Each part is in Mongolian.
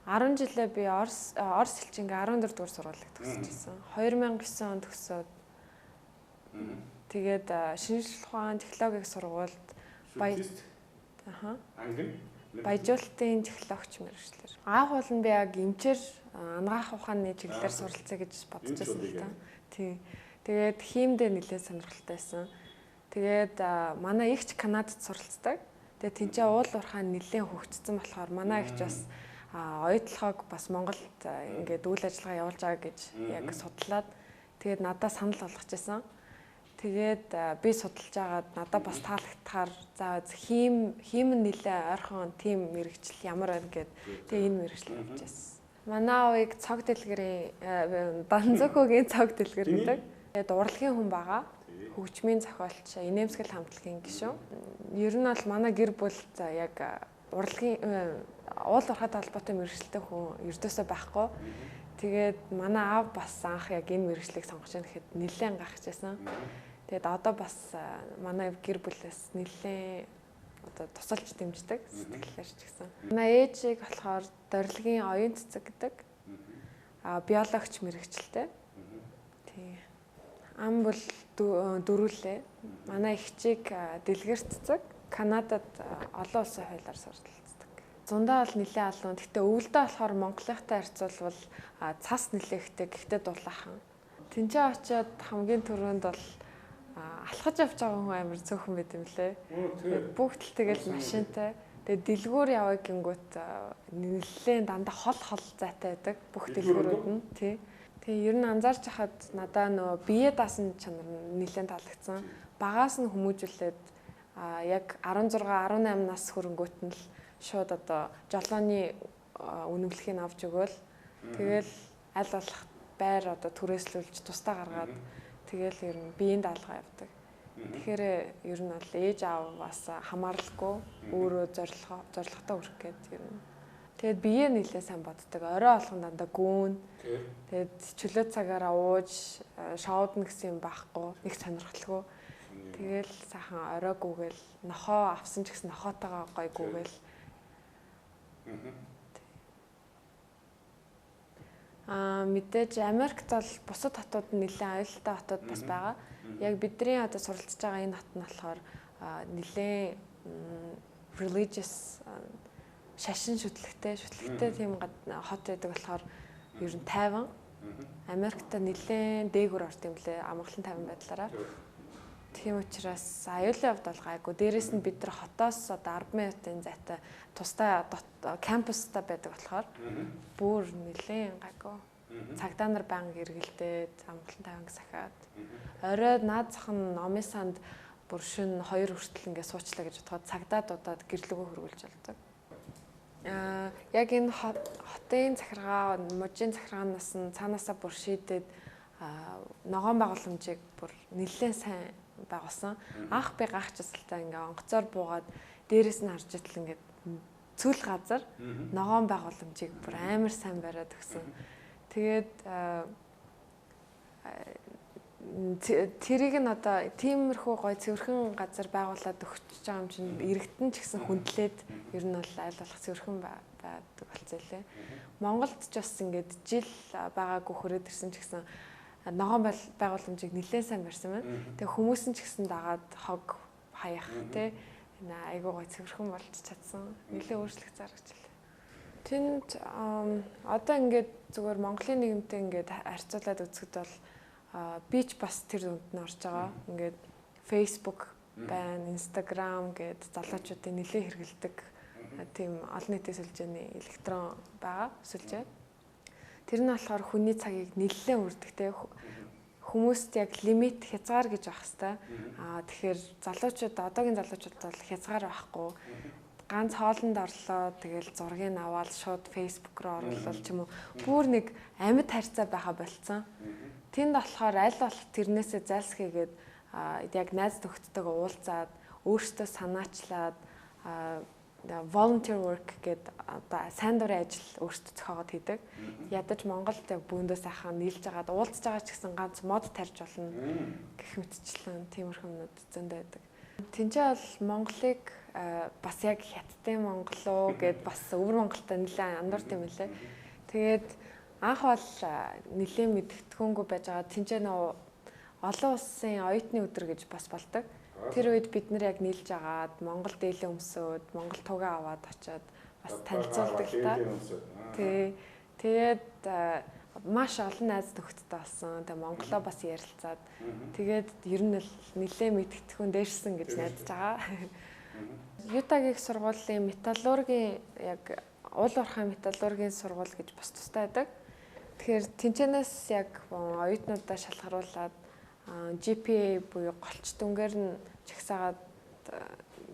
10 жилээ би Орос элчингээ 14 дугаар сургуулийг төгсөж байсан. 2009 онд төгсөөд тэгээд шинжлэх ухаан технологийн сургуульд баяжуулалтын технологич мэргэжлээр. Анх бол нь би яг эмчээр анагаах ухааны чиглэлээр суралцъя гэж бодож байсан л та. Тий. Тэгээд хиймдээ нэлээд сонирхолтой байсан. Тэгээд манай эгч Канадад суралцдаг. Тэгээд тэнцээ уул уурхай нэлээд хөгжсөн болохоор манай эгч бас оюутлогыг бас Монголд ингээд үйл ажиллагаа явуулж байгаа гэж яг судлаад тэгээд надад санал болгож байсан. Тэгээд би судалж агаад надад бас таалагдахаар за хийм нь нэлээ ойрхон тийм мэрэгжил ямар байна гэд тэгээ энэ мэрэгжил явж байсан. Манай аавыг цог дэлгэрийн Данзөхөгийн цог дэлгэр гэдэг. Тэгээд урлагийн хүн байгаа. Хөгжмийн зохиолч, инээмсэглэл хамтлагийн гишүүн. Ер нь бол манай гэр бүл за яг урлагийн уул уурхайтай холбоотой мэргэжилтэй хүн ердөөсөө байхгүй. Тэгээд манай аав бас анх яг энэ мэргэжлийг сонгож байгаа гэхэд нэлээд гайхаж байсан. Тэгээд одоо бас манай гэр бүлээс нэлээд одоо тусалж дэмждэг сэтгэлээр ч гэсэн. Манай ээжийг болохоор дорилгийн оюун цэцэг гэдэг. Биологч мэргэжилтэй. Тий. Ам бол дөрүүлээ. Манай эгчийг дэлгэр цэцэг Канадад олон улсын хуулиар суралцдаг. Зундаа бол нэлээд алуун. Гэхдээ өвөлдөө болохоор Монголынхтай харьцуулбал цас нэлээхтэй, гэхдээ дулаахан. Тэнцээ очиод хамгийн түрүүнд бол алхаж явж байгаа хүн амар цөөхөн байт юм лээ. Бүгд л тэгэл машинтай. Тэгээд дэлгүүр яваа гингүүт нэлээд дандаа хол хол зайтай байдаг бүх дэлгүүрүүд нь тий. Тэгээ ер нь анзаарч хахад надаа нөгөө бие даасан чанар нэлээд таалагдсан. Багаас нь хүмүүжүүлээд яг 16 18 нас хүрэнгүүт нь л шууд одоо жолооны үнэмлэхийг авч өгөөл. Тэгэл аль болох байр одоо түрээслүүлж тусдаа гаргаад тэгэл ер нь биеийн даалгаа явдаг. Тэгэхээр ер нь бол ээж ааваас хамааралгүй өөрөө зорилготой хүрэх гээд ер нь. Тэгээд бие нэлээ сайн боддог. Орой болгон дандаа гүүн. Тэгээд чөлөө цагаараа ууж шоудна гэсэн юм байхгүй. Нэг сонирхолгүй. Тэгэл сайхан орой гүгээл нохоо авсан ч гэсэн нохоотойгоо гой гүгээл. Мэдээж Америкт бол бусад хотууд нь нэлээд аюултай хотууд бас байгаа. Яг бидний одоо суралцж байгаа энэ хот нь болохоор нэлээд religious шашин шүтлэгтэй тийм хот байдаг болохоор ер нь тайван. Америкт нэлээд дээгүүр орд юм лээ амгалан тайван байдлаараа. Тийм учраас аюулын хувьд бол гайгүй. Дээрээс нь бид нар хотоос одоо 10 минутын зайтай тусдаа кампустай байдаг болохоор бүр нэлээд гайгүй. Цагдаа нар байнга эргэлдээд амгалан тайван сахиад. Орой наад зах нь номын санд бүр шөнө 2 хүртэл ингээд суучлаа гэж бодоход цагдаа дуудаад гэрлэгөө хөргүүлж болдог. Яг энэ хотын захиргаа, мужийн захиргаанаас нь цаанаасаа бүр шийдээд ногоон байгууламжийг бүр нэлээд сайн байгуулсан. Анх би гайхчихсан л та ингээ онгоцоор буугаад дээрээс нь харж идэл ингээд цөл газар ногоон байгууламжийг бүр амар сайн бариад өгсөн. Тэгээд тэрийг нь одоо тиймэрхүү гой цэвэрхэн газар байгуулад өгч байгаа юм чинь иргэдэн ч гэсэн хүндлээд ер нь бол аль болох цэвэрхэн байдаг болцоо лээ. Монголд ч бас ингээд жил байгаагүй хөрөөд ирсэн ч гэсэн ногоон байгууламжийг нэлээд сайн барьсан байна. Тэгээ хүмүүс нь ч гэсэн дагаад хог хаях тий энэ айгуу гой цэвэрхэн болж чадсан. Нэлээд өөрчлөгдөж зарагчлаа. Тэнд одоо ингээд зүгээр Монголын нийгэмтэй ингээд харьцуулаад үзэхэд бол би ч бас тэр дунд нь орж байгаа. Ингээд Facebook байна, Instagram гээд залуучуудын нэлээд хэрэглэдэг тийм олон нийтийн сүлжээний электрон байгаа сүлжээ. Тэр нь болохоор хүний цагийг нэлээд үрдэг те. Хүмүүст яг лимит хязгаар гэж байх хэвээр. Тэгэхээр залуучууд одоогийн залуучууд бол хязгаар байхгүй. Ганц хоолнд орлоо тэгэл зургийг аваад шууд Facebook руу оруулал ч юм уу бүр нэг амьд харьцаа байха болцсон. Тэнд болохоор аль болох тэрнээсээ зайлсхийгээд яг найз нөхдөдтэйгээ уулзаад өөртөө санаачлаад volunteer work гэдэг одоо сайн дурын ажил өөртөө зохиогоод хийдэг. Ядаж Монголд яг бөөндөө сайхан нийлж агаад уулзж байгаа ч гэсэн ганц мод тарьж болно гэх мэтчлэн тиймэрхүү юмнууд зөндөө байдаг. Тинчээ бол Монголыг бас яг хятадын Монгол уу гэд бас өвөр Монголтой нэлээд андуурт юм лээ. Тэгээд анх бол нэлээд мэдгэдэггүй байж байгаа. Тинчээ нөө олон улсын оюутны өдөр гэж бас болдог. Тэр үед бид нар яг нийлж агаад Монгол дээлэн өмсөөд, Монгол тугаа аваад очиод бас танилцуулдаг л та. Тий. Тэгээд маш олон найз нөхдөдтэй болсон. Тэгээ Монголоо бас ярилцаад тэгээд ер нь л нэлээд мэдгэдэггүй дээшсэн гэж найдаж байгаа. Ютагийн их сургуулийн металлургийн яг уул уурхайн металлургийн сургууль гэж бас тустай байдаг. Тэгэхээр тэнцэнээс яг оюутнуудаа шалгаруулад GPA буюу голч дүнгээр нь жагсаагаад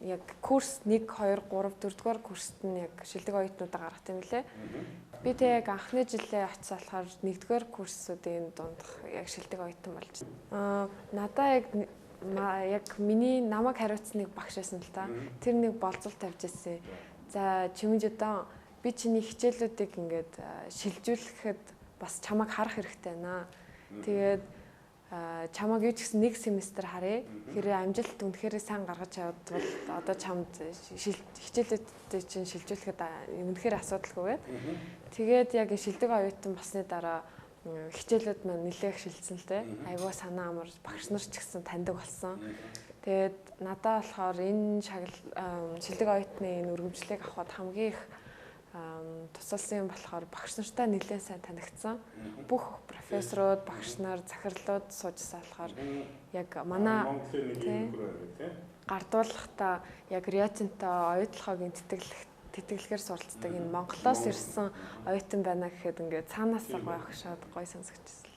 яг курс 1 2 3 4 дугаар курст нь яг шилдэг оюутнуудаа гаргах юм лээ. Би тэг яг анхны жилээ очсон болохоор 1-р курсуудын дундх яг шилдэг оюутан болж. Надаа яг миний намайг хариуцсан нэг багш байсан л та. Тэр нэг болцол тавьж ирсэн. За Чимэнжидон би чиний хичээлүүдийг ингээд шилжүүлэхэд бас чамайг харах хэрэгтэй байна. Тэгээд чамайг юу ч гэсэн нэг семестр харъя. Хэрэг амжилт үнэхээр сайн гаргаж чадвал одоо чамд хичээлүүдээ чинь шилжүүлэхэд үнэхээр асуудалгүй гээд. Тэгээд яг шилдэг оюутан болсны дараа хичээлүүд маань нэлээх шилжсэн л дээ. Айгуу санаа амар багш нар ч гэсэн таньдаг болсон. Тэгээд надаа болохоор энэ шагнал шилдэг оюутны энэ өргөмжлийг авахад хамгийн их тусалсан юм болохоор багш нартай нэлээд сайн танигдсан. Бүх профессорууд, багш нар, захирлууд суужсан болохоор яг манай Монголын нэг юм тий гардуулахдаа яг Рио Тинто оюутлогын тэтгэлгээр суралцдаг энэ Монголоос ирсэн оюутан байна гэхэд ингээд цаанаас гоё огшоод гоё сонсогдчихсон.